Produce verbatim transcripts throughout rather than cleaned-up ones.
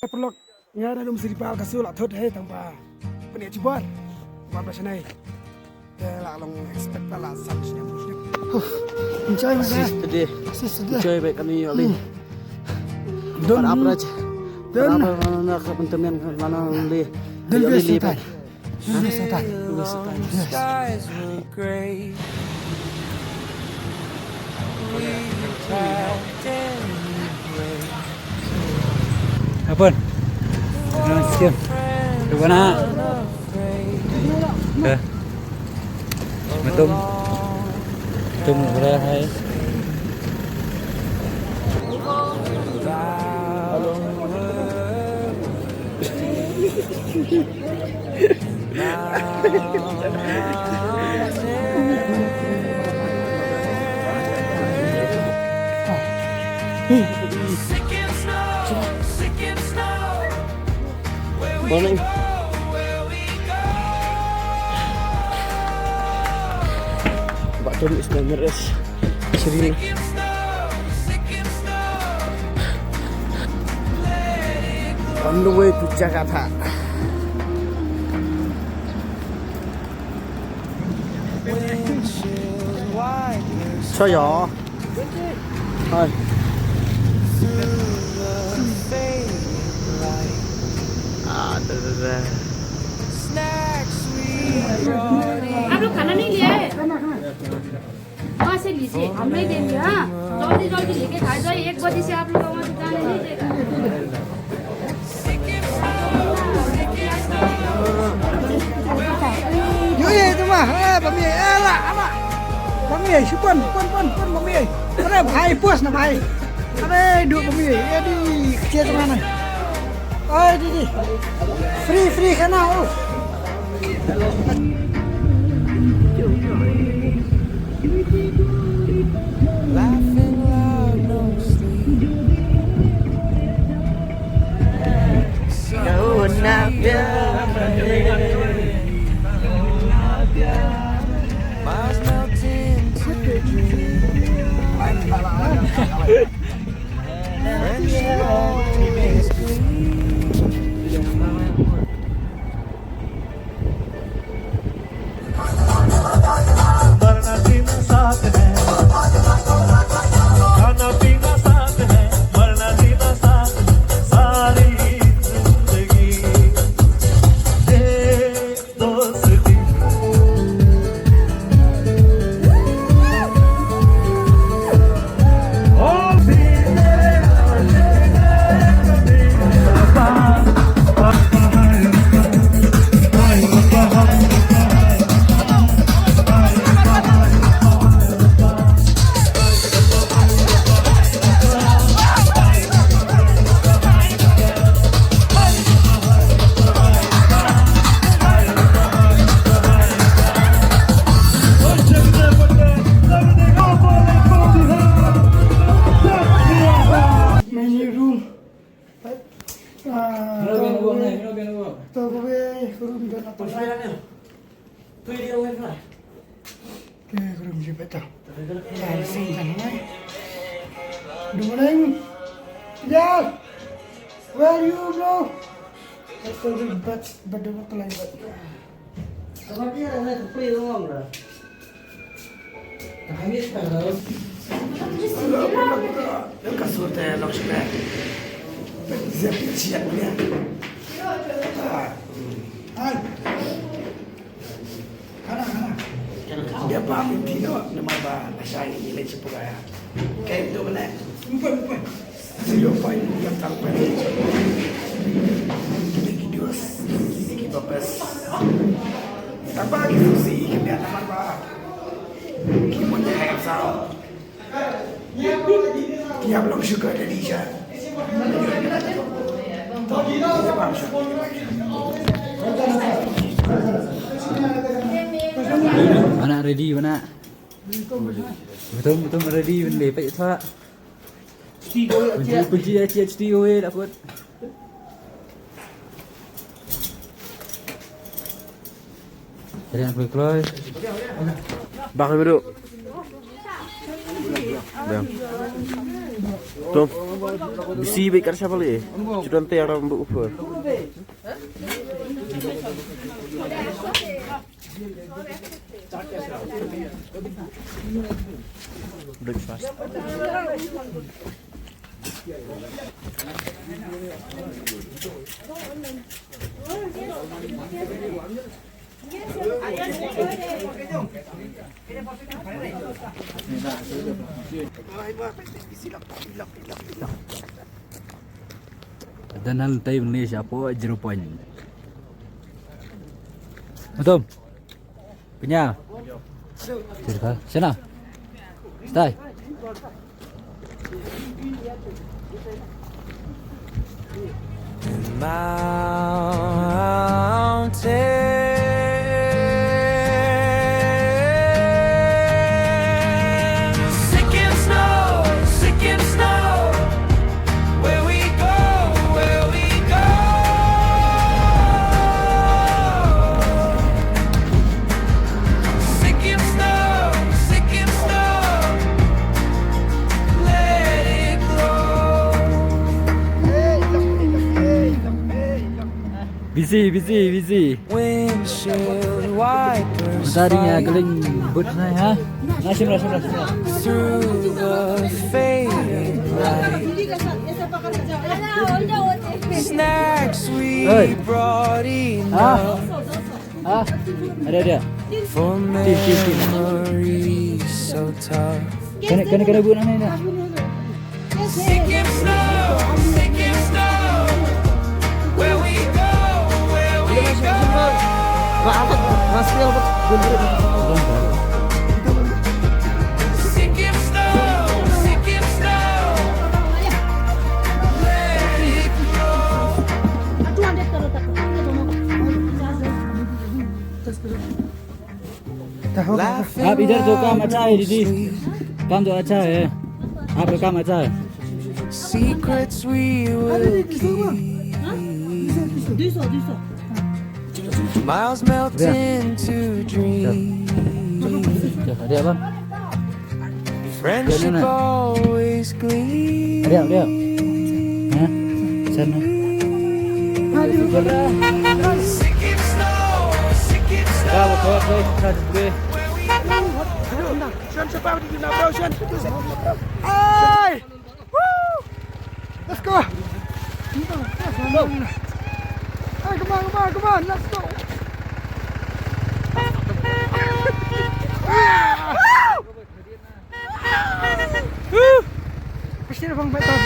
Paralok, nga da Dum Sri Pal ka shu la thut hei tang ba pynïaid jubor. Ba ba shanai. Te la long expect ba la san snem. Huh. Enjoy, man. Sis today. Sis today. Enjoy ba kane ïoh lei. Hmm. Don. Don. Na ka pyntemen ka lana lei. Don. Ïoh lei lei ba. Satan. Satan. Yes. Apun. Jangan sikit. Coba nak. Dah. Betul. Betul, mulai hai. Morning. Ba tun is na meres. Sri. On the way to Jakarta. Soyo. Hai. Ah, da, da, da. आप लोग खाना नहीं लिया है? वहाँ से लीजिए, हम नहीं देंगे। हाँ, जल्दी जल्दी लेके खा जाओ, एक बजे से आप लोग का वहाँ दुकान है, नहीं देगा। Yo, ye, tu mah, eh, bami, eh, lah, anak. Bami, eh, si Pon, Pon, Pon, Pon, bami, eh. Aduh, bhai, puas na, bhai. Aduh, duk bami, eh, di, kecil tu mana? Oh, di, di. Free, free, kena, oh. Laughing loud, no sleep. So Many room. Ah, to kawei, to kawei room. Ke, grum ji beto. Chai sing kan ngai. Good morning. Yeah. Where you, bro? Beto di bat, beto beto lai bat. Ka sur te long shi ne. Zep shi ne. Hai. Dia paham inti no, nama ba, asal ini le cepuka ya. Kayak itu mana? Empat, empat. Zero point yang tak pen. Kini ki dos, kini ki babas. Tanpa ki susi, ki biar tanpa. Ki punya hayam sao. Tiap long sugar dari Asia. Anak ready mana? Betul betul ready benda pek tak. Kunci kunci ya cik cik oi dapat. Jadi nak keluar. Bak duduk. Dam. Tom. Bisi bikar siapa le? Chuton te aram bu upa. Breakfast. Dan hal tayo ni siya po zero point. Betul. Punya. Cerita. Sana. Stay. Mountain. Sick and snow, sick and snow. Where we go, where we go. Sick and snow, sick and snow. Let it glow. Busy, busy, busy. Windshield wipers. Tadi ni keling but na ha. Na shim na, shim na, shim na. Through the fading light. Snacks we brought enough. Ah. Ada, ada. For memories so tough. Kena, kena, kena buat ni, ni. Sick and snow, sick and snow. Where we go, where we go. Sick and snow, sick and snow. Let it glow. आप इधर तो काम अच्छा है, दीदी। काम तो अच्छा है। आपका काम अच्छा है। Secrets we will keep. Miles melt into dreams. Ada apa? Friendship always gleams. Ada, ada. Ha? Sana. Hey! Woo! Let's go! Hey, come on, come on, come on, let's go! Pasti abang baik tau.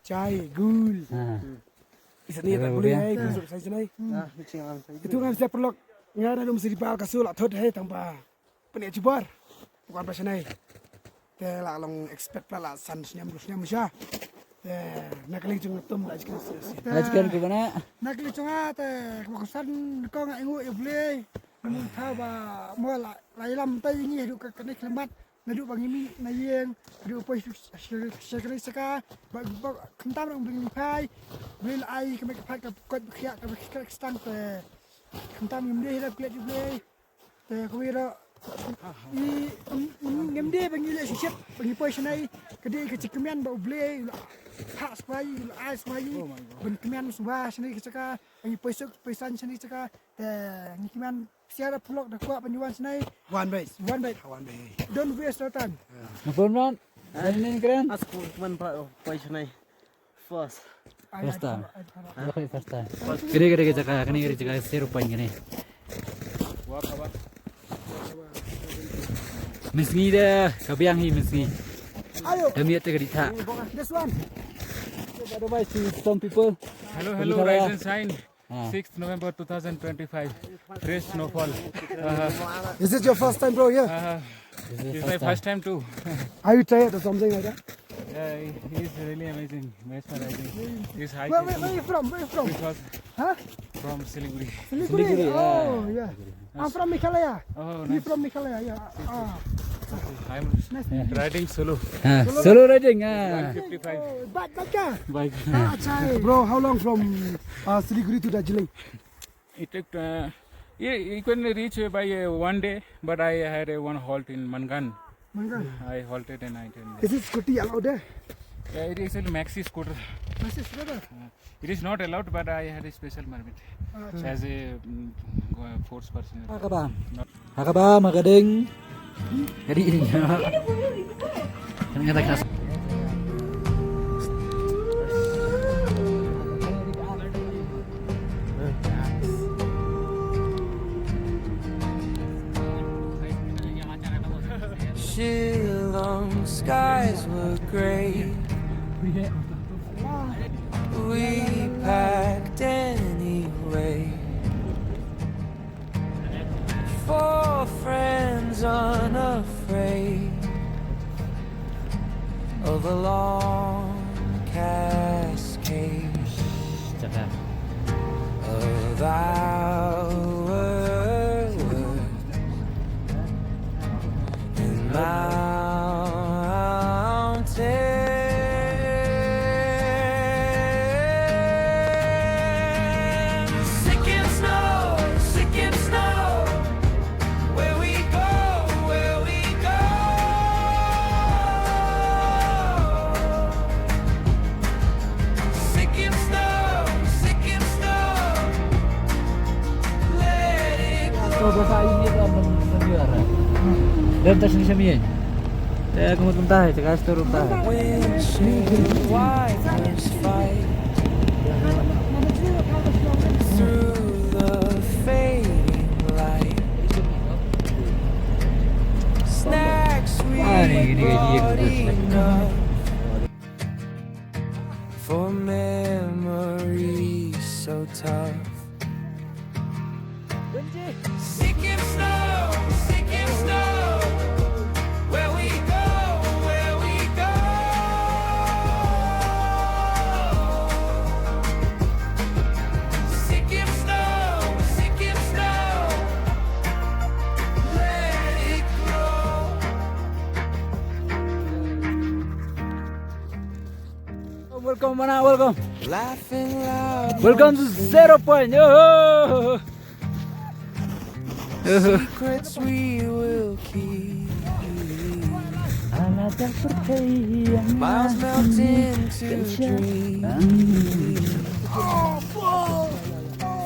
Chai, gul. Isa ni tak boleh ai, masuk saya sini. Itu ngan saya perlok. Ngan ada mesti dipal kasul atot hai tang ba. Pene jibar. Bukan pasal nai. Te la long expect la la san snem dua snem sha. Te na kali jung tum la jikan sia sia. La jikan ku bana. Na kali jung te ku san ko nga ingu ya boleh. Namun tha ba mo la la ilam tai ngi du ka kane klemat. Naduh ba ngi mih na ïing, naduh poi shakri shaka, ba ba khamtam rong bling phai, bling ai ka mek phat ka kot ba khiah ka ba khiah ka stang te khamtam ngim dei hira klet yu blei. Te ka wira i ngim dei ba ngi leh shishet ba ngi poi shanai ka dei ka jingkmen ba u blei la ha sbai la ai sbai ban kmen suba shanai ka jaka ba ngi poi suk poi san shanai jaka te ngi kmen Siara pulok da kwah ban wan sini. One way. One way. One way. Don't waste your time. No problem, man. Sini ni keren. As ku man pa poi sini. First. First time. Okay, first time. Kiri kiri kita ka kani kiri kita seru pan kani. Misngi de kabiang hi misngi. Ayo. Demi ate ka ditha. This one. Otherwise to some people. Hello, hello, rise and shine. Ah. Sixth November two thousand twenty-five. Fresh snowfall. Uh, Is it your first time, bro? Yeah. Uh, it's my first time too. Are you tired or something like that? Yeah, it is really amazing, mesmerizing. This hike. Where, where, where are you from? Where are you from? Huh? From Siliguri. Siliguri. Siliguri, yeah. Oh, yeah. I'm from Meghalaya. Oh, nice. You from Meghalaya, yeah. Ah. I'm riding solo. Ah, solo riding, ah. One fifty-five. Oh, bike, bike, ah? Bike. Ah, acha. Bro, how long from uh, Siliguri to Darjeeling? It took, uh, yeah, you can reach by uh, one day, but I had a one halt in Mangan. Mangal. I halted and I turned. Is it scooty allowed there? Yeah, it is a maxi scooter. Maxi scooter? Uh, it is not allowed, but I had a special permit. Ah, acha. As a mm, go- force person. Haka ba? Not Haka ba, magading. Jadi ini. Kan kata keras. Shillong skies were grey. We packed anyway. Four friends unafraid of a long cascade of our words and mountains. Sick and snow, sick and snow. Where we go, where we go. Sick and snow, sick and snow. Let it go. Dah tak sini sami. Eh, aku mau tuntai, cakap setor tuntai. Windshield wipers fight through the fading light. Snacks we Ah, ni, ni, ni, ni, brought ni. Enough for memories so tough. Sick and snow, sick and snow. Where we go, where we go. Sick and snow, sick and snow. Let it grow. Welcome, mana, welcome. Laughing loud. Welcome to Zero Point. Yo. Secrets we will keep. Miles melt into dreams.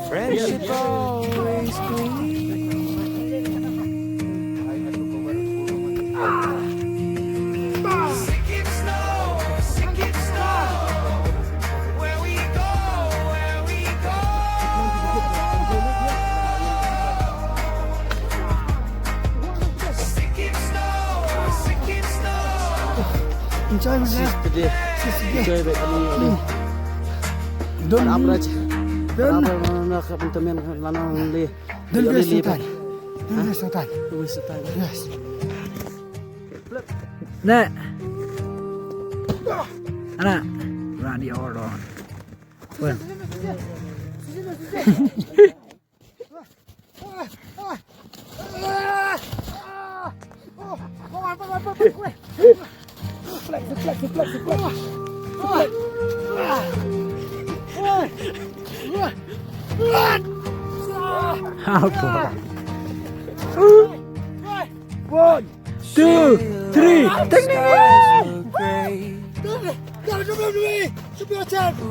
Friendship always clean. Sick and snow, sick and snow. Where we go, where we go. Sick and snow, sick and snow. Enjoy, man. Sis, today. Sis, today. Enjoy, babe. Don't. Apa aja? Don't. Apa mana nak kepentingan lana li? Don't waste your time. Don't waste your time. Don't waste your time. Yes. Nek. Anak. Run the order. Well. Flex, flex, flex, flex. Apa? One, two, three. Take me.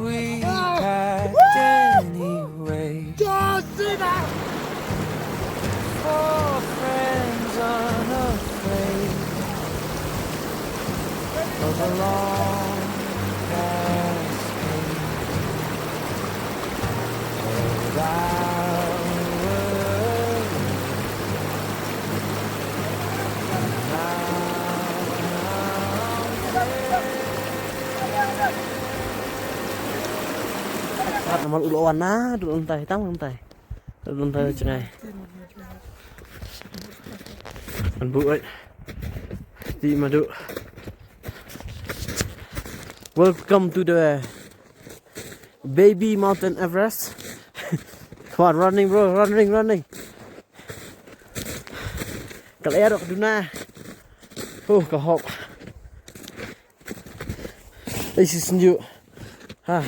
We packed anyway. Four friends unafraid of a long cascade of our world. Kat namal ulo wan na, dul untai, tang untai. Dul untai chengai. An bu ai. Di madu. Welcome to the baby Mountain Everest. Come on, running, bro, running, running. Kal air duna. Oh, ka hop. This is new. Ha.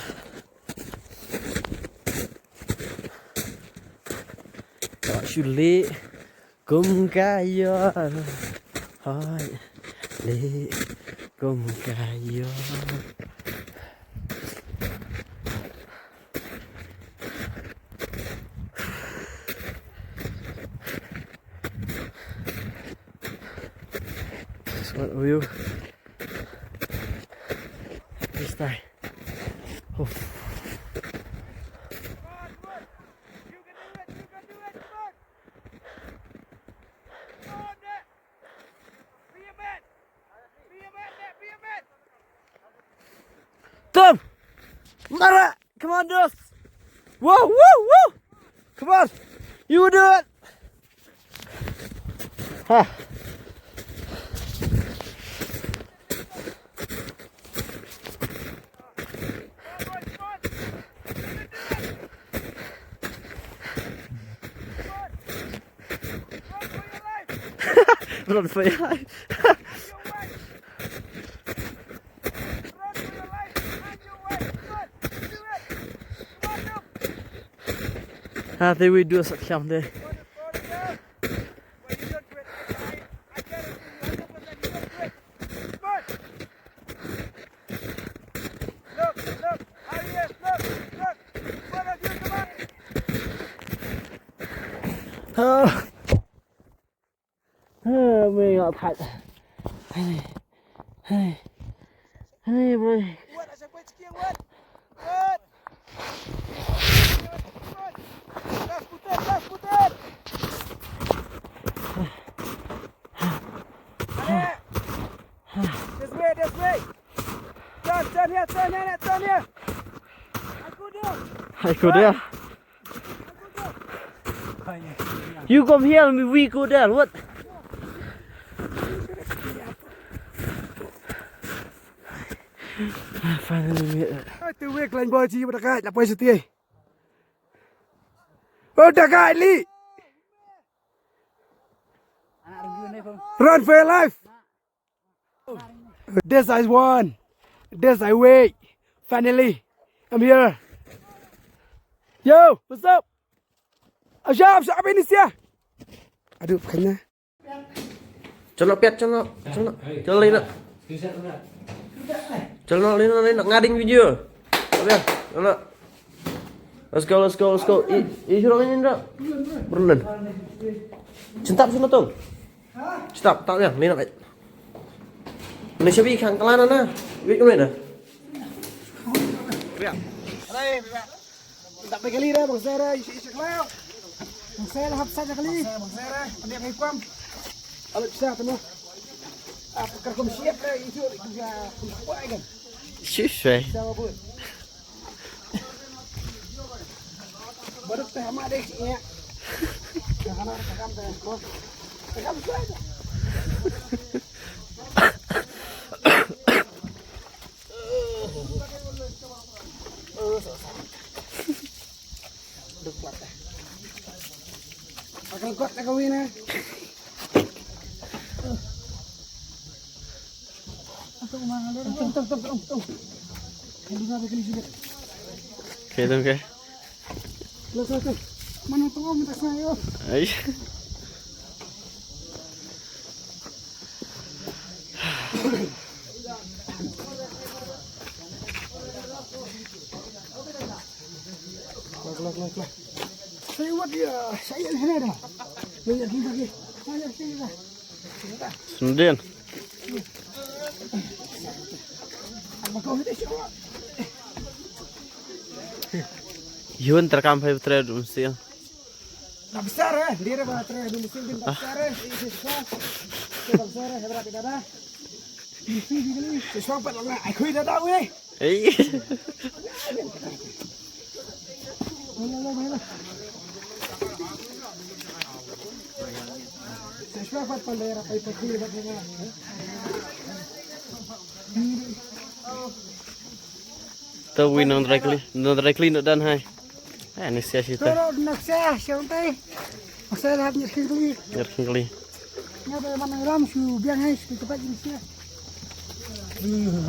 Ka shuli kum ka yo. Hai. Leh kum ka ïoh. What a view. This time. Oof. Tom! Mara! Come on, Dos! Whoa, whoa, whoa! Come on! You do it! Ha! Run for your life. Ha, they will do a suction there. Ah. Ah, me ngak that. Hey. Hey. Hey, boy. This way, this way. Turn, turn here, turn here, turn here. I go there. I go there. You come here, we go there. What? Finally made it. Ai, tu wek lain boy ci pada kai, nak poi seti. Oh, dah kai li. Run for your life. This I want. This I wait. Finally, I'm here. Yo, what's up? Ashab, shab ini sia. Aduh, kena. Chalo piat, chalo, chalo. Chalo lino. Chalo lino, lino. Ngading video. Chalo, chalo. Let's go, let's go, let's go. I, i shurong ini, Indra. Berendam. Cinta sini tuh. Stop, tak ya, ni nak. Ni siapa ikan kelana na? Wait, wait dah. Ya. Tak pergi kali dah, bang Sarah, isi isi kelau. Bang Sarah, hap saja kali. Bang Sarah, dia ngai kuam. Alat bisa tu. Apa kerkom siap dah itu juga kuat kan? Shisha. Sama pun. Baru teh sama deh sih ya. Jangan ada rekam teh. Rekam saja. Duk kuat teh. Akan kuat teh kawin eh. Tong, tong, tong, tong, tong. Kali na kali juga. Okay, okay. Lo, lo, lo. Mana tong minta saya. Ai. Lo, lo, lo, lo. Saya buat dia, saya yang sana dah. Saya yang lagi. Saya yang sini dah. Sendin. Yun, terekam hai betul dum sil. Dah besar eh, dia dah besar eh, dum sil dia besar eh. Besar eh, berapa dah? Siswa pat lang na, ai khui da da weh. Ei. Siswa pat pan da ra pai pat khui da da. To wi nong dry clean, nong dry clean dan hai. Eh, ni sia shi ta. Koro nak sia shi tai. Masa lah nyerkin kali. Nyerkin kali. Nga ba man ram shu biang hai shu cepat jin sia.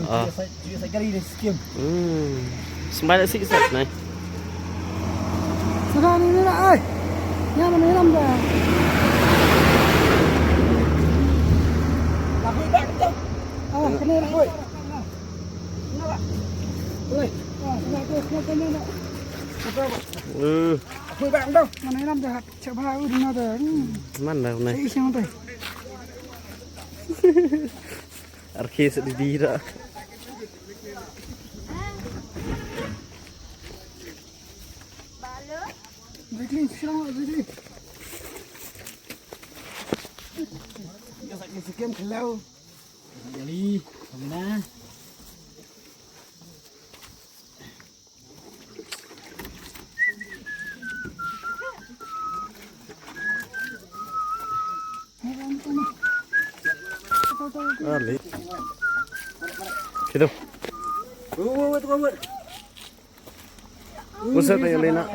Ah. Sa gari ni skim. Hmm. Smile sik sat nai. Sana ni ni ai. Nya man ram ba. Lagu tak tak. Ui. Ui, bang dong. Mana nam dah cakap baru nada. Hmm. Mana dah, mana? Saya iseng tu. Arkis di dira. Jacqueline, silang, Jacqueline. Jacqueline, sekian kelau. Jali, kemana? Allez. Situ. Buset, yang lain nak.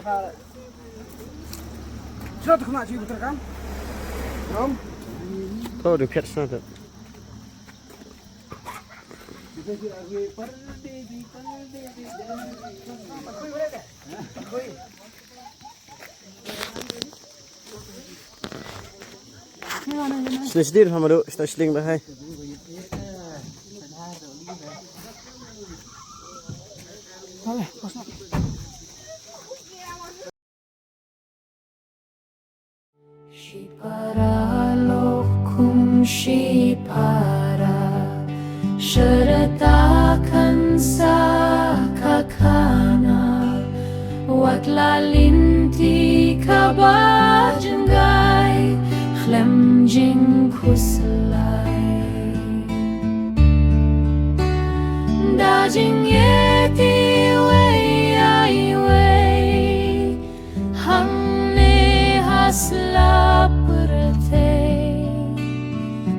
Sudah tu kena cuci betul kan? Rom. Tuh, dia catch sana tu. Shlei sdir hamadu, shlei sling bahai. Shipara lokum shipara, sharata kan sa ka khana, wat la lynti kaba jngai, khlem jingkhuslai. Da jingïeit iwei ïa iwei, hangne ha sla pyrthei.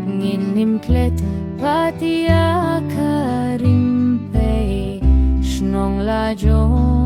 Ngin ym klet pat ïa ka rympei, shnong la jong